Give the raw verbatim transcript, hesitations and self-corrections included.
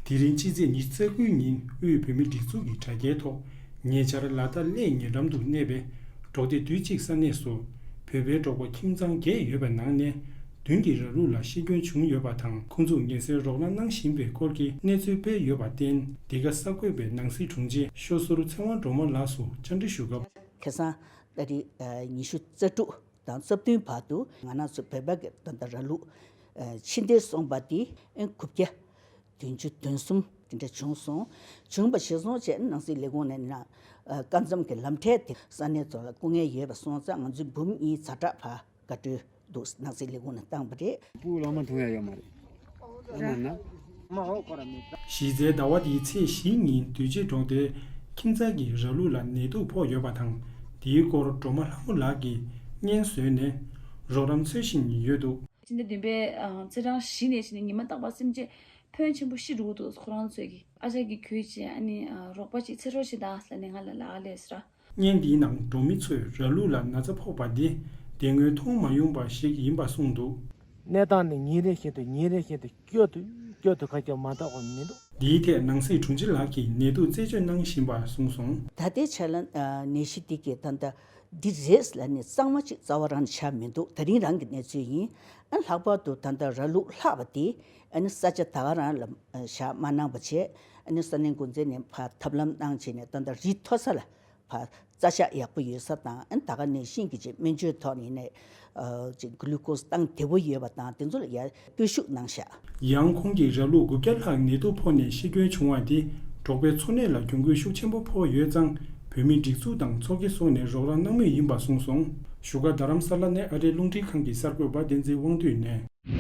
དེ་རིང་ཕྱི་ཚེས་ཉི་ཤུ་རྩ་དགུའི་ཉིན་དབུས་བོད་མིའི་སྒྲིག་འཛུགས་ཀྱི་དྲ་རྒྱའི་ཐོག་ཉེ་ཆར་ལ་དྭགས་གླེ་ཉེ་འགྲམ་དུ་གནས་པའི་འབྲོག་སྡེ་བདུན་གཅིག་ས་གནས་སུ་བོད་པའི་འབྲོག་པ་ཁྱིམ་ཚང་བརྒྱད་ཡོད་པའི་ནང་ནས་བདུན་གྱིས་ར་ལུག་ལ་ཤི་སྐྱོན་བྱུང་ཡོད་པ་དང་། ཁོང་ཚོར་ངལ་སེལ་རོགས་རམ་གནང་བཞིན་པའི་སྐོར་གྱི་གནས་ཚུལ་སྤེལ་ཡོད་པར་བརྟེན། འདི་ག་གསར་འགོད་པས་ནང་སྲིད་དྲུང་ཆེ་ཤོ་ཟུར་ཚེ་དབང་སྒྲོལ་མ་ལགས་སུ་བཅར་འདྲི་ཞུ་སྐབས། ཁ་སང་ཏ་རིག་ཉི་ཤུ་རྩ་དྲུག་དང་རྩ་བདུན་བར་དུ་ང་རང་ཚོ་བོད་པ་གི་ད་ལྟ་ར་ལུག་ཕྱི་འདེད་སོང་པ་དེ་དགུ་བརྒྱ་བདུན་ཅུ་དོན་གསུམ་དེ་འདྲ་བྱུང་སོང་། བྱུང་བ་གཞིར་བཟུང་བྱས་ནས་ནང་སྲིད་ལས་ཁུངས་ནས་ན་སྐབས་མཚམས་ཀྱི་ལམ་ཁྲལ་དེ་ས་གནས་ཚོ་ལ་སྐུ་ངལ་ཡོད་པ་སོང་ཙང་ང་ཚོའི་འབུམ་གཉིས་ཛ་དྲག་ཕར་བཀའ་འཁྲོལ་འདུག་ནང་སྲིད་ལས་ཁུངས་ནས་བཏང་བ་རེད། སྤུ་གུ་ལོ་མ་མཐོང་ཡ་ཡོད་མ་རེད། ཨ་མ་ན། གཞི་རྩའི་ཟླ་བ་འདིའི་ཚེས་བཞིའི་ཉིན་དུས་ཆེན་གྲོང་སྡེའི་ཁྱིམ་ཚང་གི་ར་ལུག་ལ་ནད་དུག་ཕོག་ཡོད་པ་དང་། དེའི་སྐོར་སྒྲོལ་མ་ལྷ་མོ་ལགས་ཀྱིས་སྙན་བཟོས་ནས་རོགས་རམ་འཚོལ་བཞིན་ཡོད་འདུག་ཕྱི་ཟླ་བདུན་པའི་ཚེས་གྲངས་བཞི་ནས་བྱས་ནས་ཉི་མ་རྟག་པར་སེམས་ཅན་ཕོན་ཆེན་པོ་ཤི་འགྲོ་གི་འདུག་ཁོ་རང་ཚོས་ཀྱིས་ཨ་ཅག་གིས་གུས་བྱས་ཨ་ནི་རོགས་པ་ཅིག་ཚེ་སྲོག་ཅིག་བདག་ལ་ནི་ང་ལ་ལག་ལས་ཟེར། བརྙན་འདིའི་ནང་འབྲོག་མི་ཚོས་ར་ལུག་ལ་ན་ཚ་ཕོག་པ་འདི་དེ་སྔོན་མཐོང་མ་མྱོང་པ་ཞིག་ཡིན་པ་གསུངས་འདུག་གནས་སྟངས་ནི་ཉིན་རེ་བཞིན་དུ་ཉིན་རེ་བཞིན་དུ་སྐྱོ་དུ་སྐྱོ་དུ་ཁ་གྱ་མ་འདག་པ་མི་འདུག་འདིའི་ཐད་ནང་སྲིད་དྲུང་ཆེ་ལགས་ཀྱིས་ནད་དུག་རྩད་གཅོད་གནང་བཞིན་པ་གསུངས་སོང་། ད་ལྟའི་ཆ་ལ་ནད་གཞི་འདི་གའི་ད་ལྟ་འདི་རེད་ལབ་ནས་གཙང་མ་གཅིག་རྩ་བ་རང་ཆགས་མི་འདུག་ད་རིང་རང་གི་གནས་ཚུལ་ཡིན། ཨ་ལྷག་པར་དུ་ད་ལྟ་ར་ལུག་ལྷག་པ་དེ་ཨ་ནི་ས་ཆ་ད་ག་རང་ལ་བཞག་མ་གནང་པ་བྱས། ཨ་ནི་ས་གནས་འགོ་འཛིན་ནས་ཕར་ཐབས་ལམ་གནང་བྱས་ནས་ད་ལྟ་རི་མཐོ་ས་ལ་ཕར་རྩྭ་ཤག་ཡག་པོ་ཡོད་ས་དང་ཨ་ནི་ད་ག་ནས་ཤིང་གི་ཅིག་སྨན་བཅོས་ཐོག་ནས་ནས་ཅིག་གུ་ལུ་ཀོས་བཏང་བདེ་པོ་ཡོད་པ་དང་དེ་ཚོ་ལ་ཡར་སྤོས་ཤུགས་གནང་ཤག་ཡང་ཁོང་གིས་ར་ལུག་དགུ་བརྒྱ་ལྷག་ནད་དུག་ཕོག་ནས་ཤི་སྐྱོན་བྱུང་བ་དེ་འབྲོག་པའི་འཚོ་གནས་ལ་གྱོང་གུད་ཤུགས་ཆེན་པོ་ཕོག་ཡོད་ཙང་། བོད་མིའི་སྒྲིག་འཛུགས་དང་ཚོགས་སྐྱིད་སོགས་ནས་རོགས་རམ་གནང་མུས་ཡིན་པ་གསུངས་སོང་། བཞུགས་སྒར་རྡ་རམ་ས་ལ་ནས་ཨ་རིའི་རླུང་འཕྲིན་ཁང་གི་གསར་འགོད་པ་བསྟན་འཛིན་དབང་འདུས་ནས།